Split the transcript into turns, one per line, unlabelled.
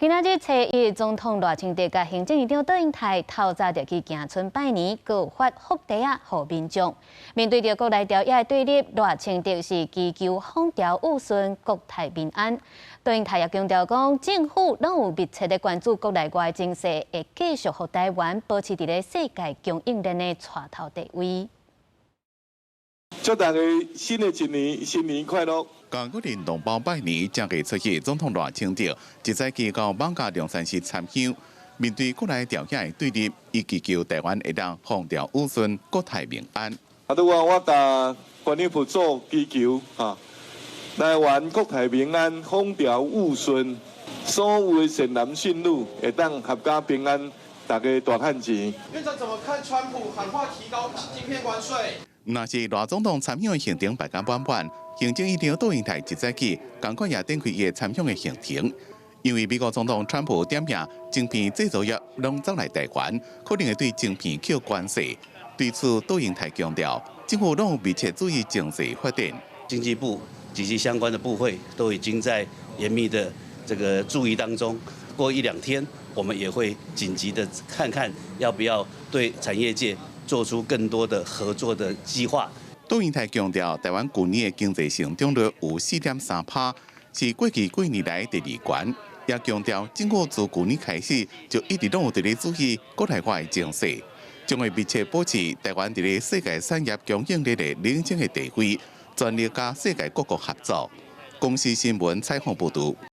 今仔日初一，總統賴清德佮行政院長卓榮泰透早就去行村拜年，閣發福袋仔予民眾。面對著國內朝野的對立，賴清德是祈求風調雨順、國泰民安。卓榮泰也強調講，政府攏有密切的關注國內外情勢，會繼續予台灣保持佇咧世界供應鏈的帶頭地位。
祝大家新的一年新年快樂！
共國人同胞拜年，正月初一，總統賴清德一早起到艋舺龍山寺參香。面對國內朝野的對立，伊祈求台灣會當風調雨順、國泰民安。
啊，拄仔我共觀音佛祖祈求，哈，台灣國泰民安、風調雨順，所有的善男信女會當闔家平安，大家大趁錢。
院長怎麼看川普喊話提高晶片關稅？
若是賴總統參香的行程排甲滿滿，行政院長卓榮泰一早起，仝款也展開伊的參香的行程。因為美國總統川普點名晶片製造業攏走來台灣，可能會對晶片課關稅。對此，卓榮泰強調，政府攏有密切注意情勢發展。
經濟部及其相關的部會都已經在嚴密的這個注意當中。過一兩天，我們也會緊急的看看要不要對產業界做出更多的合作的計劃。
卓榮泰強調，台灣舊年的經濟成長率有4.3趴，是過去幾年來第二懸。也強調，政府自舊年開始就一直攏有佇咧注意國內外的情勢，將會密切保持台灣佇咧世界產業供應鏈的領先的地位，全力佮世界各國合作。公視新聞採訪報導。